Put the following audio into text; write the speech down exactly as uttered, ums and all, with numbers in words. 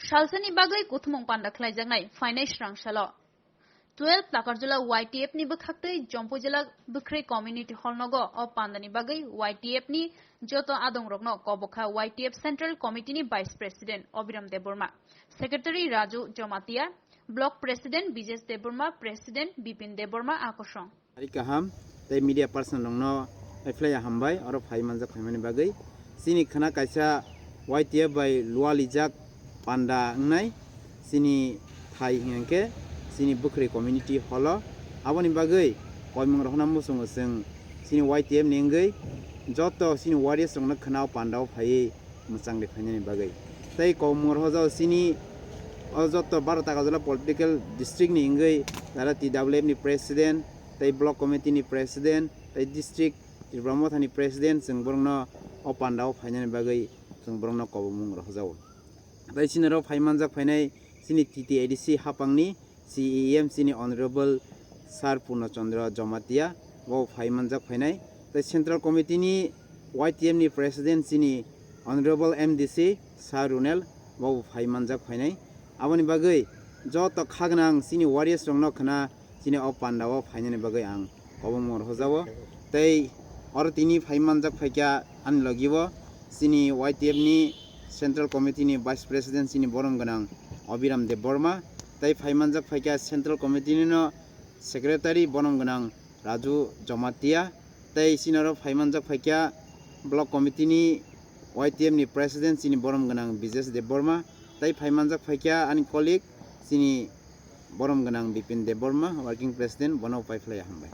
Salsani bagwi kuthumung panda khlaijaknai phainai srang salo. Twelve Takarjula Y T F ni bwkhaktwi Jompu jila Bwkhwrwi Community Hall nogo o pandani bagwi Y T F ni joto adongrokno kobokha Y T F Central Committee ni Vice President Obiram Debbarma, Secretary Raju Jomatia, Block President Bijesh Debbarma, President Bipin Debbarma akosong. Ari kaham tei media person rokno haiflai hambai oro phai manjak phaimani bagwi. Chini khna kaisa Y T F bai lualijak panda wngnai chini thai hwnkhe chini Bwkhwrwi Community Hall o. Aboni bagwi koimung rokno muchungo chwng chini Y T F ni wngwi joto chini warriors rokno khna o panda o phaiwi mwchangri phainani bagwi. Tei koimung rok jao chini o joto baro Takarjala political district ni wngwi jara T W F ni president, tei block committee ni president, tei district Tipra Motha ni president, chwng borokno o panda o phainani bagwi chwng borokno kobomung rwjago. Tei chini oro phai manjak phainai chini T T A D C hapangni C E M chini Honorable Sir Purno Chandra Jamatia bo phai manjak phainai. Tei Central Committee ni Y T F ni president chini Honorable M D C Sir Runel bo phai manjak phainai. Aboni bagwi joto khagwnang chini warriors rokno khna chini o panda o phainani bagwi ang kobomung rwjago. Tei oro tini phai manjak phaikha ani logi o chini Y T F ni Central Committee ni Vice President chini borom gwnang Obiram Debbarma, tei phai manjak phaikha Central Committee ni no Secretary borom gwnang Raju Jamatia, tei chini oro phai manjak phaikha Block Committee ni Y T F ni President chini borom gwnang Bijesh Debbarma, tei phai manjak phaikha ani colleague chini borom gwnang Bipin Debbarma, Working President, bono pai phlai hambai.